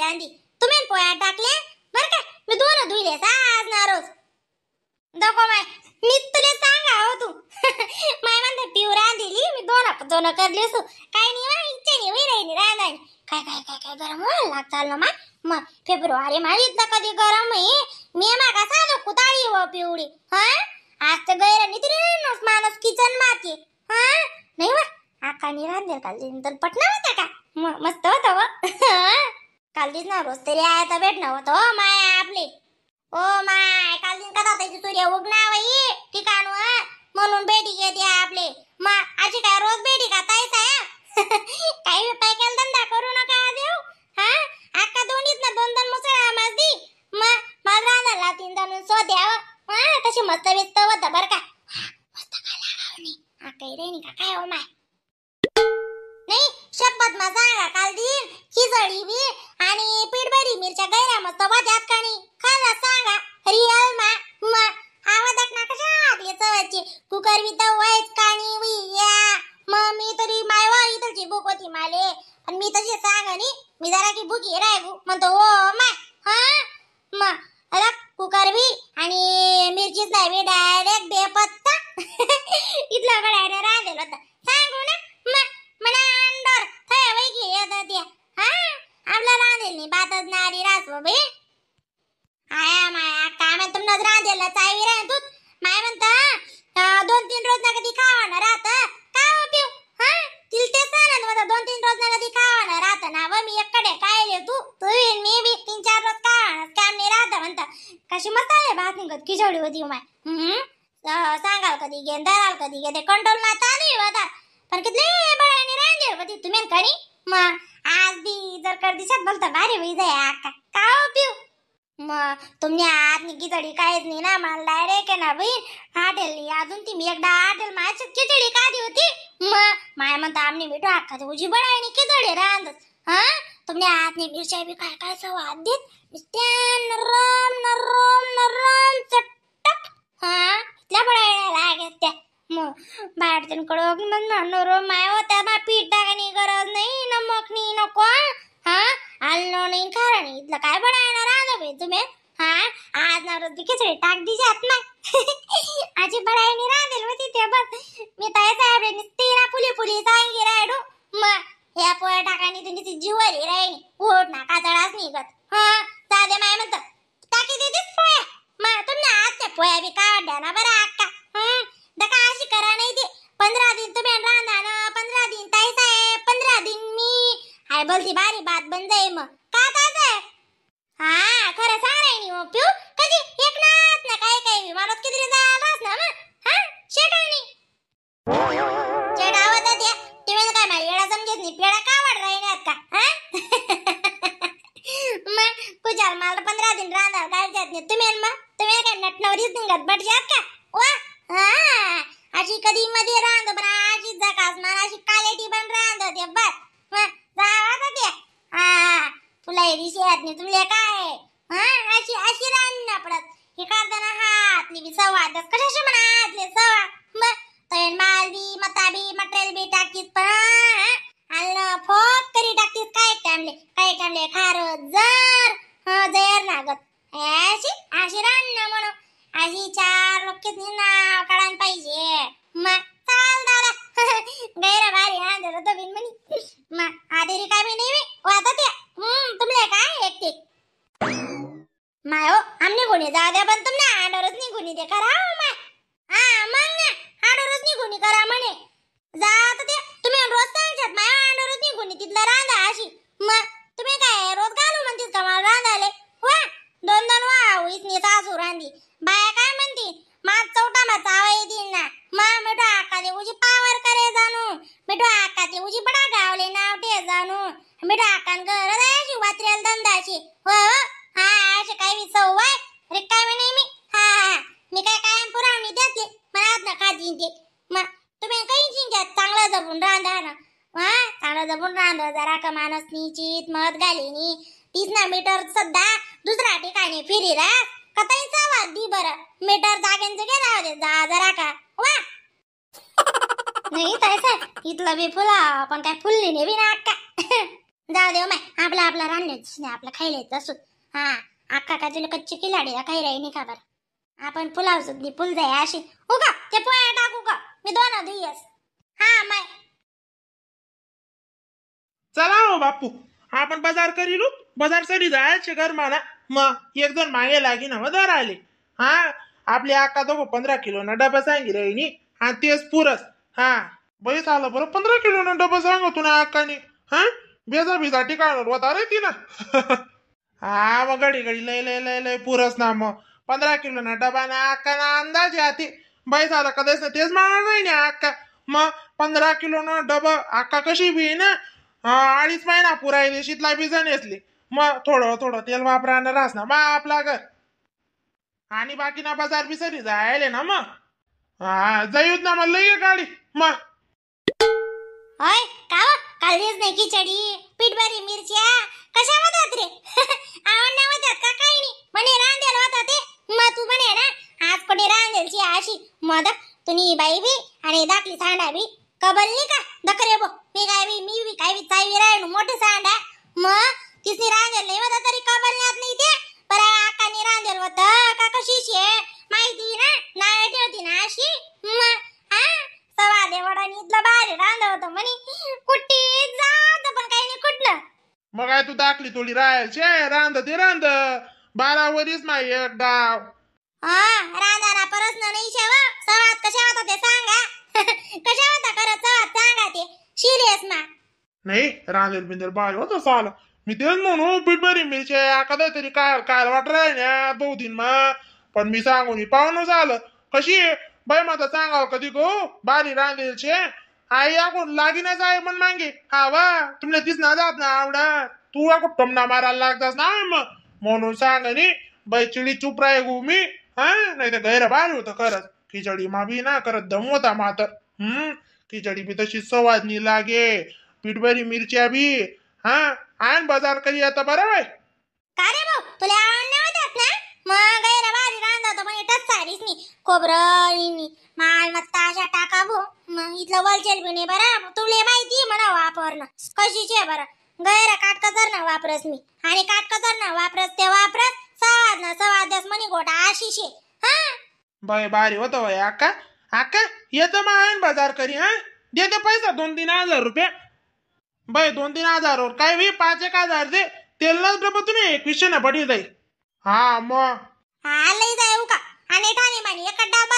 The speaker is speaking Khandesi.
रांधी तुम्ही पोया टाकल्या बर का मी दोन धुईले आज ना रोज नको माय मी तुला सांगा हो तू माय म्हणते पिऊ रांधिली मी दोन दोन करली असू काय नाही वा इच्छा नाही होई राहिली रांधानी काय काय काय काय गरम व्हायला लाग चाललं मा मग फेब्रुवारी मा इथलं कधी गरम आहे मी मा कसा जो कुताळी व पिवळी हा आज तर गैर नित्री माणूस किचन माती हा नाही वा आकानी रांधेल काल दिन तर पटना होता का मस्त होता व काल दिन ना रोज तरी आया तर भेटणं होतं हो माय आपले ओ my काल दिन कदा त्याची सूर्य उगना वई ठिकाण म्हणून बेटी घेते आपले मा आजी काय रोज बेटी का ताईच आहे काही पायकाल धंदा करू नका देऊ हा आका दोन्हीत ना दोन दोन मुसळा माझी मग मला रांधायला तीन जण सोद्याव हा तशी मस्त बिस्त होतं बरं का मस्त काय लागाव नाही आका रे का काय हो माय नाही शपथ मा सांगा काल दिन खिचडी बी आणि पीठभरी मिरच्या गैरा मस्त वाद्यात का नाही खरं सांगा रिअल मा मा आवाजात ना कशा आतले चवाची कुकर बी तर व्हायच का नाही या मग मी तरी मायवा इथलची भूक होती माले पण मी तशी सांग नी मी जरा की भुकी राय म्हणतो ओ माय हा मग अरे कुकर बी आणि मिरचीच नाही बी डायरेक्ट बेपत्ता इथला गळ्याने रांधेल होता सांगू ना मग मना अंडोर थय वै की येत ते हा आपला रांधेल नाही बातच नारी रासव बाई आया माया काय म्हणतो तुमनंच रांधेल चावी राह तू माय म्हणता 2-3 रोज ना कधी खावा ना राहत का हो पिऊ हा तिला ते सांग ना 2-3 रोज ना कधी खावा ना राहत ना व मी एककडे काय रे तू तू मी बी 3-4 रोज खावा काम नाही राहत म्हणता कशी मस्त आहे भात निघत खिचडी होती माय सांगाल कधी घे धराल कधी घे ते कंट्रोल ना चालू होता पण कितले बळाने रांधेल होती तुम्ही करी मग आज बी जर कर दिसत बोलता भारी होई जाय आका का हो पिऊ मग तुम्ही आत खिचडी काहीच नाही ना मला डायरेक्ट आहे ना बहीण हाटेल अजून ती मी एकदा हाटेल माझी खिचडी काढी होती मग माय म्हणता आमनी मिठो आका उजी बळायनी खिचडी रांधत हा तुम्ही आत मिरच्या बी काय काय सवाद देत नुसत्या नरम नरम नरम चटक हा इथल्या बळायला लागत त्या मग बाहेरच्यांकडं मग नरम माय होत्या मा पीठ टाकानी गरज नाही नमक नाही नको हा आलं नाही खारं नाही इथलं काय बळायला राहतं बाई तुम्ही हा आज ना रोज खिचडी टाक दी जात नाही आजी बळायनी रांधेल होती ते बस मी ताई साहेब नुसती ना फुली फुली सांगी रायडू मग ह्या पोळ्या टाकानी तुम्ही ती जीवारी राहिनी ओट ना कातळाच निघत हा साधे माय म्हणत टाकी देतेच पोळ्या मग तुम्ही आज त्या पोळ्या बी काढ्या ना बरं अक्का दका अशी करा नाही ते 15 दिन तुम्ही रांधा ना 15 दिन ताई साहेब 15 दिन मी हाय बोलती बारी बात बन जाई मग का ताज हा खरं सांग राहिनी मग पिऊ कधी एक नात ना काय काय माणूस किती झालास ना मग हा शेटाणी चेडावत द्या तुम्ही काय मला येडा समजत नाही पेडा का वाढ राहिण्यात का हा मग कुचार मला 15 दिन रांधा काय जात नाही तुम्ही मग तुम्ही काय नटनवरीच निघत बट जात का वा हा अशी कधी मध्ये रांध पण अशी जकास मान अशी कालेटी पण रांध ते बस मग जावा ते हा तुला हे दिशेत नाही तुमले काय हा अशी अशी रांध ना पडत हे काढताना हातली बी सवा दस कशाशी म्हणा हातले सवा मग तयन माल बी मता बी मटेरियल बी टाकीत पण आलं फोक करी टाकतीस काय टाइमले काय टाइमले खार जर हा जर लागत अशी अशी रांध ना म्हणून अशी 4 लोक नाव काढायला पाहिजे मग चाल दादा गैरा भारी रांधेल होतं बिन म्हणी मग आधेरी काय बी नाही वाहता ते तुमले काय एकटे माय हो आमने कोणी जाऊ द्या पण तुमने आडोरच निघून दे करा हो माय हा मग ना आडोरच निघून करा म्हणे जात ते तुम्ही रोज सांगशात माय आडोरच निघून तिथलं रांधा अशी मग तुम्ही काय रोज घालू म्हणतीस का मला रांधाले वा 2-2 वा होईच नाही सासू रांधी बाया काय म्हणती मा चौटा मा चावा येतील ना मा मिठो आका दे उजी पावर करे जाणू मिठो आका ते उजी बडा गावले नाव ते जाणू मिठो आकान गरज आहे अशी वात्र्याला धंदाची हो हा असे काय मी सवय अरे काय म्हणे मी हा मी काय कायम पुरावणी त्यातले मला ना खाती ते मग तुम्ही काही जिंक्यात चांगलं जपून रांधा ना हा चांगलं जपून रांधा जरा का माणूस निचित मत घालीनी 30 ना मीटर सध्या दुसऱ्या ठिकाणी फिरी राह कताई चावा दी बरं मीटर जागेंचं गेला होते जा जरा का वा नाही ताई साहेब इथलं बी फुला पण काय फुलली नाही बी ना अक्का. जाऊ देव माय, आपला आपला रांधलेच नाही, आपलं खायला असू. हा अक्का का तुला कच्ची किलाडी काही राही नाही का बरं. आपण पुलाव सुद्धी फुल जाय अशी हो का, ते पोया टाकू का मी दोन धुयस. हा माय. चला हो बापू, आपण बाजार करीलू. बाजार सरी जायचे घर मला मग एक जण मागे लागी ना मग दर आले. हा आपली आका दोघं 15 किलो ना डबा सांगी राहिनी. हा तेच पुरस. हा बाई झालं बरं, 15 किलो ना डबा सांगतो ना आकाने. हा बेजा बिजा ठिकाणावर होता रे ती ना. हा मग घडी घडी लय लय लय लय पुरस ना मग 15 किलो ना डबा ना आका ना अंदाज आती. बाई झालं कदाच ना तेच मागणार नाही ना आका. मग 15 किलो ना डबा आका कशी बी ना 2.5 महिना पुरायले शीतला बिजा नेसली. मग थोडं थोडं तेल वापरानं रास ना मग आपला घर. आणि बाकी ना बाजार बिसरी जायले ना मग. हा जाऊत ना मग लई गाडी मग. होय का हो? काल नाही खिचडी पीठभरी मिरच्या कशा होतात रे? आवडण्या होतात का काही नाही म्हणे रांधेल होता ते. मग तू म्हणे ना आज कोणी रांधेलची अशी मद तुम्ही बाई बी आणि दाखली सांडा बी कबलनी का दकरे बो. मी काय बी मी बी काय बी चावी राहिलो मोठे सांडा. मग तिसनी रांधेल नाही होता तरी कबलण्यात नाही ते. पर आकाने रांधेल होत का कशी शे माहिती ना नाव ठेवती ना अशी. मग हा सवा दे वडानी इथलं भारी रांध होतं म्हणे कुठे जात पण काही नाही कुठलं. मग काय तू दाखली थोडी राहील शे रांध ते रांध 12 वरीस माई एक डाव. हा रांधाना परत नाही शेवा सवात कशा होता ते सांगा. कशा होता करत सवात सांगा ते सिरियस मा. नाही रांधेल बिंदेल बाहेर होत साल. मी तेच म्हणू पीठभरी मिरच्या एखादा तरी काय काय वाट राहील ना 2 दिन मा. पण मी सांगून पाहुणं झालं कशी बाई माता सांगाव कधी गो बारी रांधेल शे आई आगून लागीनच आहे पण मागे. हा वा तुमल्या तीच ना जात ना आवडा तू आगो टमना मारायला लागतास ना मग म्हणून सांग नी बाई चिडी चुप राय गो मी. हा नाही तर गैर भारी होतं खरंच. खिचडी मा बी ना करत दम होता मातर. खिचडी बी तशी सवादनी लागे पीठभरी मिरच्या बी. हा आण बाजार करी आता बरं बाई. का रे भाऊ तुला आवडण्या होत्यात ना मग गैर भारी रांधा होतं म्हणे टच सारीच नी खोबरं मालमत्ता अशा टाका भो. मग इथलं वलचेल बी नाही बरं तुले माहिती म्हणा वापरणं कशीची आहे बरं. गैर काटकसर ना वापरस मी आणि काटकसर ना वापरस ते वापरस सवाद ना सवाद म्हणे गोटा आशिषे. हा बाय भारी होतं बाई आका. आका येतो मग आण बाजार करी. हा दे ते पैसा 2-3 हजार रुपये बाई. 2-3 हजारवर काय बी 5-1 हजार दे तेल डबा तुम्ही 2100 ना पडी जाई. हा मग हा लई जाऊ का आणि ठाणे मानी एक डबा